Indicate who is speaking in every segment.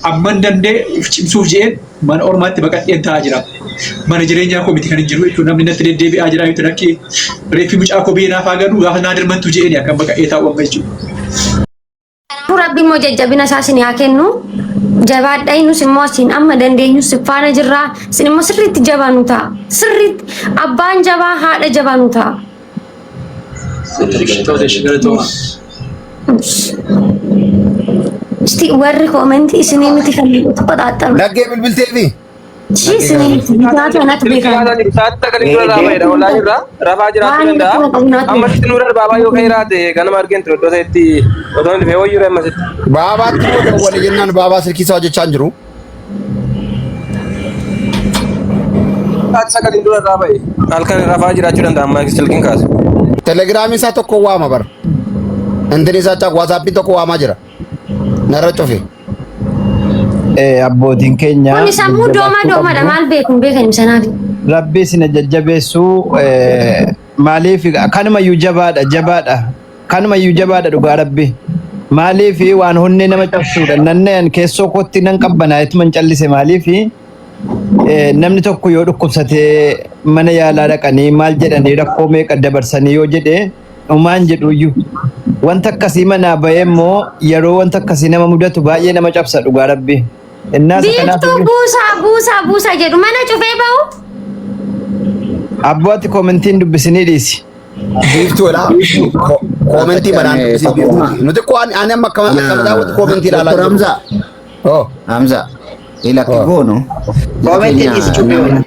Speaker 1: Amman danda'e if cimsuuf je'een mana ormaatti baqadheen taa'aa jira. Mana jireenyaa koo miti kan hin jiru jechuudha. Namni natti deddeebi'aa jira jechuudha. Lakki reeffi mucaa koo biyya naaf haa galu gaafa naa dirmattu je'een akkan baqadhee taa'u amma jechuudha.
Speaker 2: Kanaafuu Rabbi immoo jajjabina isaa isin haa kennu. Jabaadhaa nus immoo asiin amma dandeenyu si faana jirra. Isin immoo sirriitti jabaa nu ta'a. Sirriitti abbaan jabaa haadha jabaa nu ta'a.
Speaker 1: Galatoomaa.
Speaker 2: Isti warri koomentii isinii miti kan qoxaaxxaru.
Speaker 3: Laggee bilbilteefi.
Speaker 2: Ishii isinii miti bitaa kanatu
Speaker 4: Silkii
Speaker 2: beekama.
Speaker 4: kaasaa jiru. Sa'aatii takka dura raafaa Wallaahi irraa rafaa jiraachuu
Speaker 2: Waan
Speaker 4: danda'a.
Speaker 2: rakkoo qabu naatu
Speaker 4: Amma sitti nuura baabaa yoo ka'ee raate ganama argeen ture iddoo ta'etti otoo hin dhufee wayyuu amma sitti.
Speaker 3: Baabaatti immoo dawwale jennaan baabaa silkii isaa hojjechaa hin jiru.
Speaker 4: Sa'aatii sagalin dura irraa ba'e. Halkan rafaa jiraachuu danda'a amma silkiin kaasu.
Speaker 3: Telegiraamii isaa tokko waama bar. Intini isaa waasaappiin tokko waamaa jira. Narra cufe.
Speaker 5: Abbootiin keenya
Speaker 2: Kuni sammuu doomaa
Speaker 5: jajjabaachuu
Speaker 2: doomaadha
Speaker 5: qabdu.
Speaker 2: maal beeku hin beekan sanaaf.
Speaker 5: Rabbi isin jajjabeessu maaliif kanumayyuu jabaadha jabaadha kanumayyuu jabaadha dhugaa rabbi. Maaliif waan honnee nama cabsuudha nannayan keessoo kootti nan qabbanaa ituma callise maaliif namni tokko yoo dhukkubsatee mana yaalaa dhaqanii maal jedhanii rakkoo meeqa dabarsanii yoo jedhe dhumaan jedhuyyuu wanta akkasii manaa bahee immoo yeroo wanta akkasii nama mudatu baay'ee nama cabsa dhugaa rabbi. Innaas kanaaf
Speaker 2: Biiftuu buusaa buusaa buusaa jedhu mana cufee bahu.
Speaker 5: Abboo ati koomentiin dubbisinii dhiisi.
Speaker 3: Biiftuudha. Koomentii manaan dubbisii biiftuuti. Nuti koo ani amma akkama akkama daawwatu koomentii ilaalaa
Speaker 6: Dr.
Speaker 3: jiru.
Speaker 6: Hamza,
Speaker 3: Oh.
Speaker 6: Hamza, ila
Speaker 3: Oh.
Speaker 6: goonu.
Speaker 7: Koomentii dhiisi cubbee.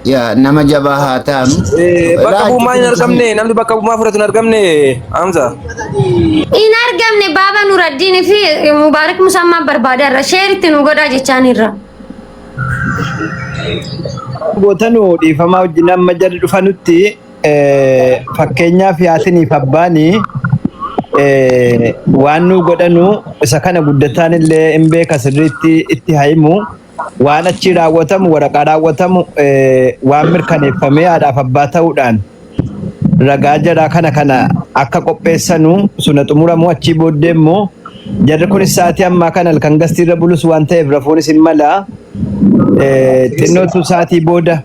Speaker 6: Ya, nama jabaa haa taanu.
Speaker 4: Bakka bu'ummaa hin argamne namni bakka bu'ummaa fudhatu hin argamne Hamza.
Speaker 2: Hin argamne baaba Nuraddiin fi Mubaarak Musammaa barbaada irra sheeritti nu godhaa jechaan irra.
Speaker 5: Gootanu dhiifamaa wajjin amma jarri dhufanutti fakkeenyaaf haatiniif abbaani waan nu godhanu isa kana guddataan illee hin beeka sirriitti itti haa himu. Waan achi raawwatamu waraqaa raawwatamu waan mirkaneeffamee haadhaaf abbaa ta'uudhaan ragaa jaraa kana kana akka qopheessanu suna xumuramu achii booddee immoo jarri kunis sa'aatii ammaa kana halkan gastiirra bulus waan ta'eef rafuunis hin mala. Xinnootu sa'aatii booda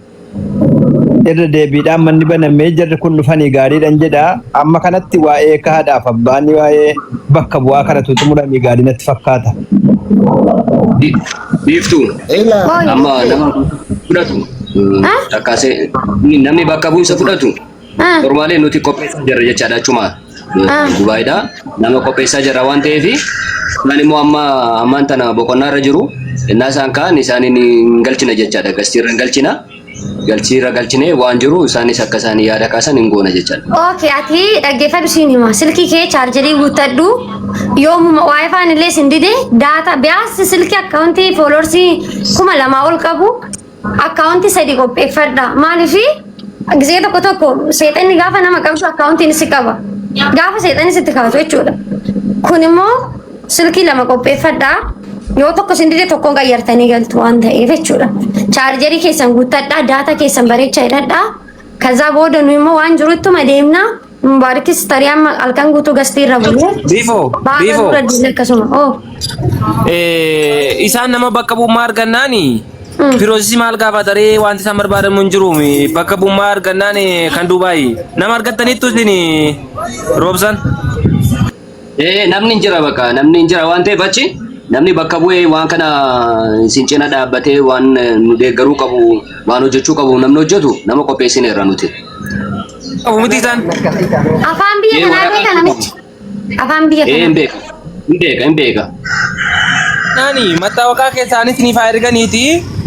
Speaker 5: irra deebiidhaan manni banamee jarri kun dhufanii gaariidhan jedha. Amma kanatti waa'ee haadhaaf abbaan waa'ee bakka bu'aa kanatu xumuramee gaarii natti fakkaata.
Speaker 8: Biiftuu
Speaker 6: Ila
Speaker 8: amma nama fudhatu
Speaker 2: Ah?
Speaker 8: takkaasee namni bakka bu'insa fudhatu
Speaker 2: Ah.
Speaker 8: normaalee nuti qopheessaa jirra jechaadha achuma
Speaker 2: Ah.
Speaker 8: Dubaayidha nama qopheessaa jirra waan ta'eef isaan immoo amma ammaan tana boqonnaa irra jiru innaa isaan ka'an isaaniin hin galchina jechaadha gastiirra hin galchina galchiirra galchine waan jiru isaanis akka isaan yaada kaasan hin goona jechaadha.
Speaker 2: Okay, ati dhaggeeffadhu siin hima. Silkii kee chaarjerii guuttadhu. Yoomuma waayifaan illee sin dide daata biyaas silkii akkaawuntii fooloorsii 2000 ol qabu akkaawuntii sadi qopheeffadha. Maaliif gisee tokko tokko seexanni gaafa nama qabdu akkaawuntiin si qaba. Gaafa seexanni sitti kaasu jechuudha. Kun immoo silkii lama qopheeffadha. Yoo tokko sin dide tokkoon qayyartanii galtu waan ta'eef jechuudha. Chaarjerii keessan guuttadhaa, daata keessan bareechaa hidhadhaa. Kazaa booda nu immoo waan jiruttuma deemna. Mubaarikis tarii amma halkan guutuu gastii irra bulee.
Speaker 4: Biifoo
Speaker 2: Baaba
Speaker 4: biifoo.
Speaker 2: nurra diinee akkasuma. Oh.
Speaker 4: Isaan nama bakka bu'ummaa argannaani piroosesii maal gaafata ree wanti isaan barbaadamu hin jiru bakka bu'ummaa argannaan kan Dubaay nama argattaniittu isin roobsan.
Speaker 8: Namni hin jira bakka namni hin jira waan ta'eef achi namni bakka bu'ee waan kana isin cina dhaabbatee waan nu deeggaruu qabu waan hojjechuu qabu namni hojjetu nama qopheessineerra nuti.
Speaker 4: Qabu miti isaan.
Speaker 2: Afaan biyya
Speaker 8: Ee
Speaker 2: kanaa
Speaker 8: waraqaa
Speaker 2: beeka namichi. Afaan biyya
Speaker 8: Ee hin
Speaker 2: kanaa.
Speaker 8: beeka hin beeka hin beeka.
Speaker 4: Naani mattaawaqaa keessaanis ni faa erganiiti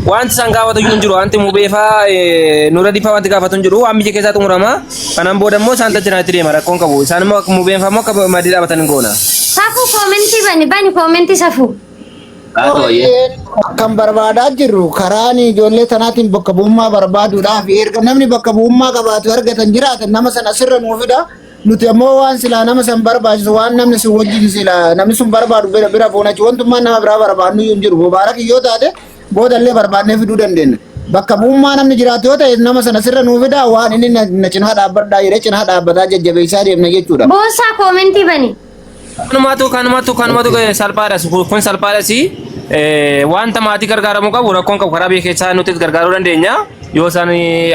Speaker 4: wanti isaan gaafatu iyyuu hin jiru wanti mubeefaa nura difaa wanti gaafatu hin jiru waan biyya keessaa xumurama kanaan booda immoo isaan tachinaatti deema rakkoon qabu isaan immoo akka mubeenfaa immoo akka maddii dhaabatan hin goona.
Speaker 2: Safuu koomentii bani bani koomentii safuu.
Speaker 8: Haa ta'u ayyee.
Speaker 6: Kan barbaadaa jirru karaan ijoollee tanaatiin bakka bu'ummaa barbaaduudhaaf erga namni bakka bu'ummaa qabaatu argatan jiraatan nama sana asirra nuu fida. Nuti ammoo waan silaa nama san barbaachisu waan namni sun wajjin silaa namni sun barbaadu bira bira fuunachi wantummaan nama biraa barbaadnu iyyuu hin jiru. Mubaarak yoo taate boodallee barbaadnee fiduu dandeenya. Bakka bu'ummaa namni jiraatu yoo ta'e nama sana sirra nuu fidaa waan inni na na cinaa dhaabbadhaa jedhee cinaa dhaabbataa jajjabeessaa deemna jechuudha.
Speaker 2: Boonsaa koomentii bani.
Speaker 4: Kanumatu kanumatu kanumatu salphaadha kun salphaadha si Wanta maatii gargaaramuu qabu rakkoon qabu karaa biyya keessaa nutis gargaaruu dandeenya. Yoo isaan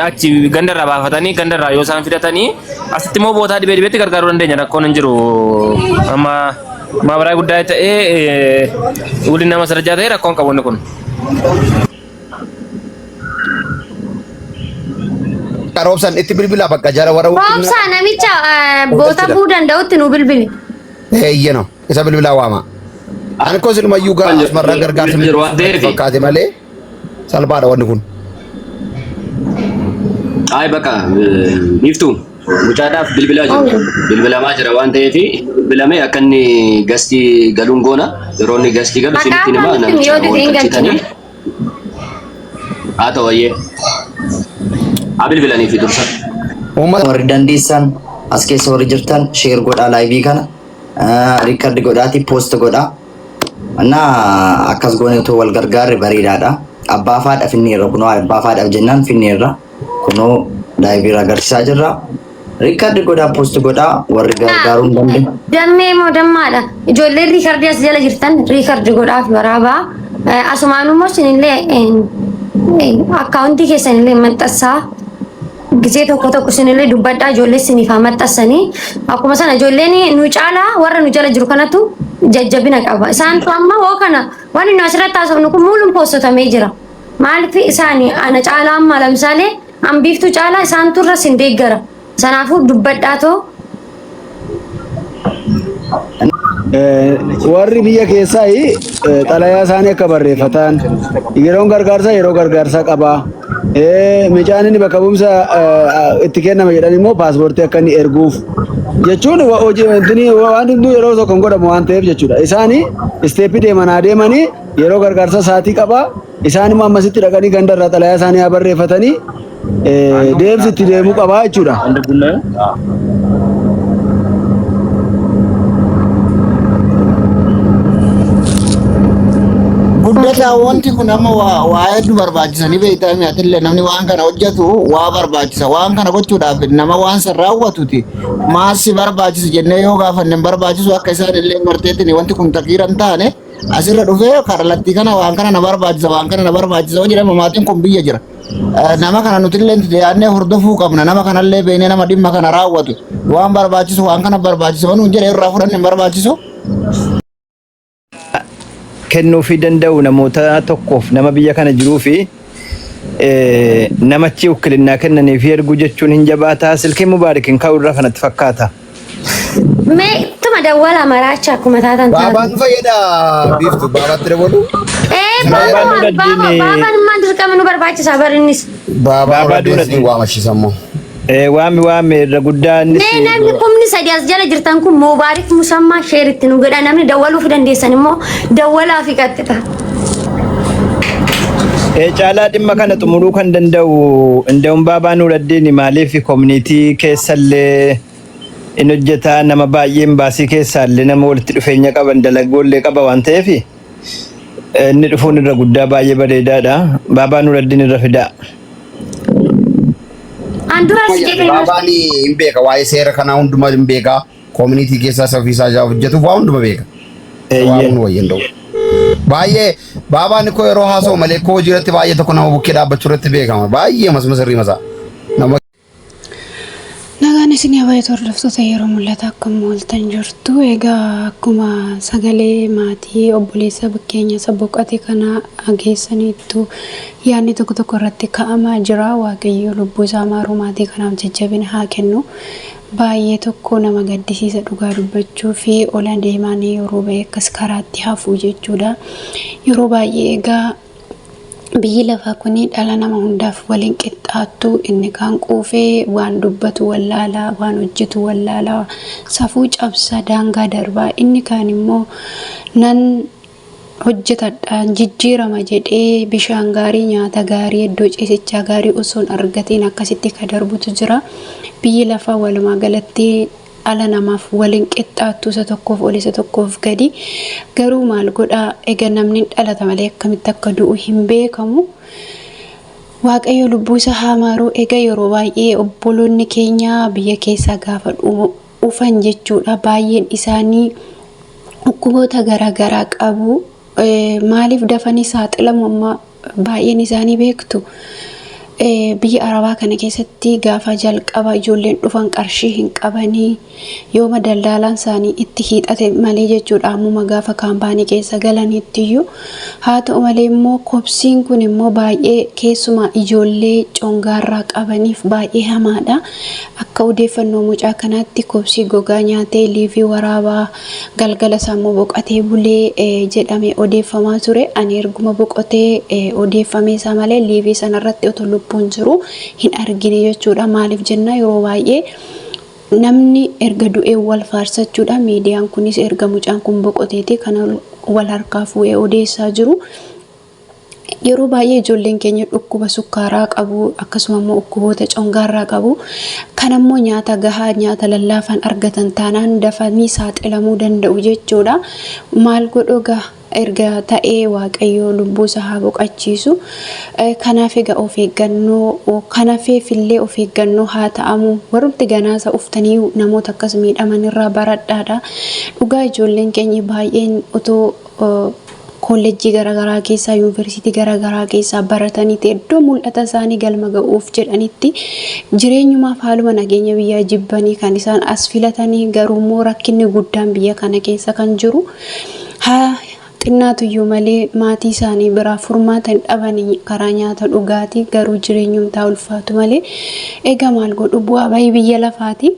Speaker 4: achi gandarraa baafatanii gandarraa yoo isaan fidatanii asitti immoo bootaa dhibee dhibeetti gargaaruu dandeenya rakkoon hin jiru. Amma maabaraa guddaa ta'ee waliin nama sarjaa ta'e rakkoon qabu inni kun.
Speaker 3: Roobsan itti bilbilaa bakka jara warra
Speaker 2: Roobsaa namicha boota bu'uu danda'utti nu bilbili.
Speaker 3: Eeyyeno isa bilbilaa waama. Ani koo silumayyuu gaa asumarraa gargaarsa
Speaker 8: Jiru waan ta'eef.
Speaker 3: fakkaate malee salphaadha wanni kun.
Speaker 8: Ay bakka biiftuu mucaadhaaf bilbilaa jiru. Bilbilamaa jira waan ta'eef bilbilamee akka inni gastii galuun goona. Yeroo inni gastii galu
Speaker 2: Maqaa
Speaker 8: isinitti hima
Speaker 2: isaaniitti
Speaker 8: namicha
Speaker 2: yoo dide
Speaker 8: wal
Speaker 2: hin galchina.
Speaker 8: galchitanii. Haa ta'u ayyee. Haa bilbilanii fi dursa.
Speaker 3: Uummata
Speaker 7: Warri dandeessan as keessa warri jirtan share godhaa live kana record godhaati post godhaa. እና akkas goone otoo wal gargaarre bareedaadha. Abbaa faadha finneerra kunoo abbaa faadhaaf jennaan finneerra kunoo live irra agarsiisaa jirra. Record godhaa post godhaa warri gargaaruu hin dandeenye.
Speaker 2: Dammee moo dammaadha. Ijoolleen record as jala jirtan record godhaaf waraabaa. Asumaan immoo isinillee akkaawuntii keessanillee maxxansaa. Gisee tokko tokko isinillee dubbadhaa ijoollee isiniif haa maxxansanii. Akkuma sana ijoolleen nu caalaa warra nu jala jiru kanatu jajjabina qaba. Isaantu amma hoo kana wanni nu asirratti haasofnu kun muuluun poostotamee jira. Maaliif isaani ana caalaa amma lamsaalee hambiiftuu caalaa isaantu irra sin deeggara. Sanaafuu dubbadhaa too.
Speaker 9: Warri biyya keessaa xalayaa isaanii akka barreeffatan yeroon gargaarsaa yeroo gargaarsaa qaba. Mucaan inni bakka bu'umsa itti kenname jedhan immoo paaspoortii akka inni erguuf jechuun hojii waan hunduu yeroo tokko hin godhamu waan ta'eef jechuudha. Isaani step deeman haa deemanii yeroo gargaarsa isaatii qaba. Isaan immoo ammasitti dhaqanii gandarraa xalayaa isaanii haa barreeffatanii deemsi itti deemuu qaba jechuudha.
Speaker 6: Guddataa wanti kun amma waa hedduu barbaachisanii beektaa atillee namni waan kana hojjetu waa barbaachisa. Waan kana gochuudhaaf nama waan san raawwatuti. Maassi barbaachisa jennee yoo gaafanne hin barbaachisu akka isaan illee marteetiin wanti kun takiira hin taane asirra dhufee karallattii kana waan kana na barbaachisa waan kana na barbaachisa yoo jedhama maatiin kun biyya jira. Nama kana nuti illee dhiyaannee hordofuu qabna. Nama kanallee beeknee nama dhimma kana raawwatu waan barbaachisu waan kana barbaachisa waan nuun jedhe irraa fudhanne hin barbaachisu.
Speaker 5: Kennuufii danda'u namoota tokkoof nama biyya kana jiruu fi namachi ukkilinnaa kennanii fi erguu jechuun hin jabaataa silkiin mubaarik hin ka'u irra kanatti fakkaata.
Speaker 2: Mee ittuma dawwala maraacha akkuma taatan taatu.
Speaker 3: Baabaan fayyada biiftu baabaatti dabalu.
Speaker 2: Ee
Speaker 5: Baabaan
Speaker 2: baabaan
Speaker 5: Nuraddiin
Speaker 2: baabaan maal dirqama nu barbaachisa barinnis.
Speaker 3: Baabaa
Speaker 5: Baabaa
Speaker 3: Nuraddiin
Speaker 5: Nuraddiin.
Speaker 3: waamachisa immoo.
Speaker 5: Waami waami irra guddaa innis
Speaker 2: Mee namni 3000 as jala jirtan kun Mubaarik Musammaa share itti nu godha namni dawwaluuf dandeessan immoo dawwalaa fi qaxxita.
Speaker 5: Caalaa dhimma kana xumuruu kan danda'u Inda'uun Baabaa Nuraddiin maaliif community keessallee in hojjetaa nama baay'een baasii keessaallee nama walitti dhufeenya qaban dalagoollee qaba waan ta'eef inni dhufuun irra guddaa baay'ee bareedaadha. Baabaa Nuraddiin irra fidaa.
Speaker 2: An dura si jedhee
Speaker 3: Baabaan hin beeka waa'ee seera kanaa hundumaa hin beeka. Community keessaa ofiisaa isaa hojjetuuf waa hunduma beeka. Waamuun wayya hin ta'u. Baay'ee baabaan koo yeroo haasa'u malee koo hojii irratti baay'ee tokko nama bukkee dhaabbachuu irratti beekama. Baay'ee masma sirrii masaa. Nama
Speaker 10: Nagaan isin baay'ee hordoftoota yeroo mul'ata akkam ooltan jirtu. Egaa akkuma sagalee maatii obboleessa bukkeenya isa boqote kana geessaniittu yaadni tokko tokko irratti ka'amaa jira. Waaqayyo lubbuu isaa maaruu maatii kanaaf jajjabina haa kennu. Baay'ee tokko nama gaddisiisa dhugaa dubbachuu fi ola deemaan yeroo ba'e akkas karaatti hafu jechuudha. Yeroo baay'ee egaa biyyi lafaa kun dhala nama hundaaf waliin qixxaattu inni kaan quufee waan dubbatu wallaalaa waan hojjetu wallaalaa safuu cabsa daangaa darbaa inni kaan immoo nan hojjetadhaan jijjiirama jedhee bishaan gaarii nyaata gaarii iddoo ciisichaa gaarii osoo hin argatiin akkasitti ka darbutu jira. Biyyi lafaa walumaa galatti dhala namaaf waliin qixxaattu isa tokkoof ol isa tokkoof gadi garuu maal godhaa egaa namni dhalata malee akkamitti akka du'u hin beekamu. Waaqayyo lubbuu isaa haa maaru egaa yeroo baay'ee obboloonni keenya biyya keessaa gaafa dhufan jechuudha baay'een isaanii dhukkuboota garaagaraa qabu. Maaliif dafanii saaxilamu amma baay'een isaanii beektu. Biyya Arabaa kana keessatti gaafa jalqaba ijoolleen dhufan qarshii hin qabanii yooma daldaalaan isaanii itti hiixate malee jechuudha ammuma gaafa kaampaanii keessa galaniittiyyuu haa ta'u malee immoo kobsiin kun immoo baay'ee keessumaa ijoollee congaarraa qabaniif baay'ee hamaadha. Akka odeeffannoo mucaa kanaatti kobsii gogaa nyaatee liivii waraabaa galgala isaa immoo boqotee bulee jedhamee odeeffamaa ture. Ani erguma boqotee odeeffamee isaa malee liivii sanarratti otoo lubbuun jiru hin argine jechuudha. Maaliif jenna yeroo baay'ee namni erga du'ee wal faarsachuudha. Miidiyaan kunis erga mucaan kun boqoteeti kana wal harkaa fuudhee odeessaa jiru. Yeroo baay'ee ijoolleen keenya dhukkuba sukkaaraa qabu akkasuma immoo dhukkuboota congaarraa qabu. Kan ammoo nyaata gahaa nyaata lallaafaan argatan taanaan dafanii saaxilamuu danda'u jechuudha. Maal godhu gaa erga ta'ee Waaqayyo lubbuu isaa haa boqachiisu. Kanaaf egaa of eeggannoo kanaafillee of eeggannoo haa ta'amu. Warrumti ganaasa uftanii namoota akkas miidhaman irraa baradhaadha. Dhugaa ijoolleen keenya baay'een otoo kolleejjii garaagaraa keessaa yuunivarsiitii garaagaraa keessaa barataniiti iddoo mul'ata isaanii galma ga'uuf jedhanitti jireenyumaaf haaluma nageenya biyyaa jibbanii kan isaan as filatanii garuu immoo rakkinni guddaan biyya kana keessa kan jiru haa xinnaatuyyuu malee maatii isaanii biraa furmaata hin dhabanii karaa nyaata dhugaatii garuu jireenyumtaa ulfaatu malee egaa maal godhu bu'aa bahii biyya lafaati.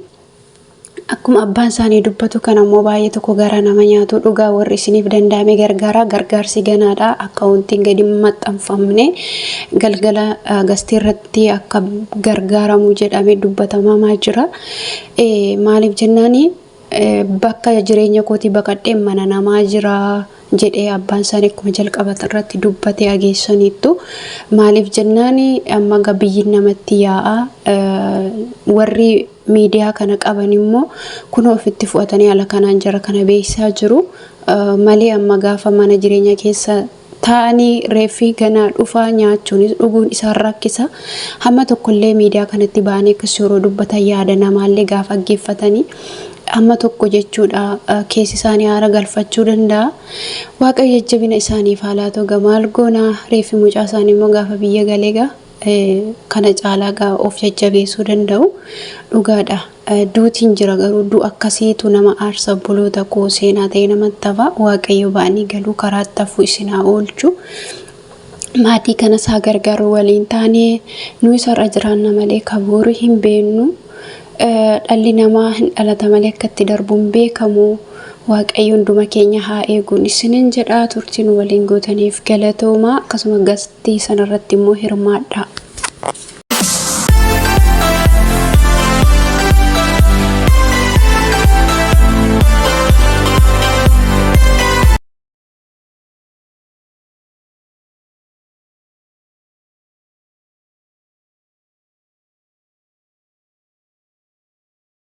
Speaker 10: Akkuma abbaan isaanii dubbatu kan ammoo baay'ee tokko gara nama nyaatu dhugaa warri isiniif danda'ame gargaara gargaarsi ganaadha akkaawuntiin gadi maxxanfamne galgala gastii irratti akka gargaaramu jedhamee dubbatamaa jira. Maaliif jennaani bakka jireenya kootii baqadhee mana namaa jira jedhee abbaan isaanii akkuma jalqaba irratti dubbatee ageessaniittu maaliif jennaani amma biyyi namatti yaa'a warri miidiyaa kana qaban immoo kunoo ofitti fudhatanii haala kanaan jara kana beeksisaa jiru malee amma gaafa mana jireenya keessa taa'anii reeffi ganaa dhufaa nyaachuunis dhuguun isaan rakkisa. Hamma tokkollee miidiyaa kanatti ba'anii akkas yeroo dubbatan yaada namaallee gaafa dhaggeeffatanii hamma tokko jechuudha keessi isaanii haara galfachuu danda'a. Waaqayyo jajjabina isaaniif haa laatu egaa maal goonaa reeffi mucaa isaanii immoo gaafa biyya galee gaa kana caalaa gaa of jajjabeessuu danda'u dhugaadha. Duutiin jira garuu du'a akkasiitu nama aarsa obboloota koo seenaa ta'e namatti hafa waaqayyo ba'anii galuu karaatti hafuu isin haa oolchu. Maatii kanas haa gargaaru waliin taane nu isarra jiraanna malee kaboori hin beennu. Dhalli namaa hin dhalata malee akka itti darbu hin beekamu. Waaqayyo hunduma keenya haa eeguun isinin jedha turtiin waliin gootaniif galatooma akkasuma gastii sanarratti immoo hirmaadha.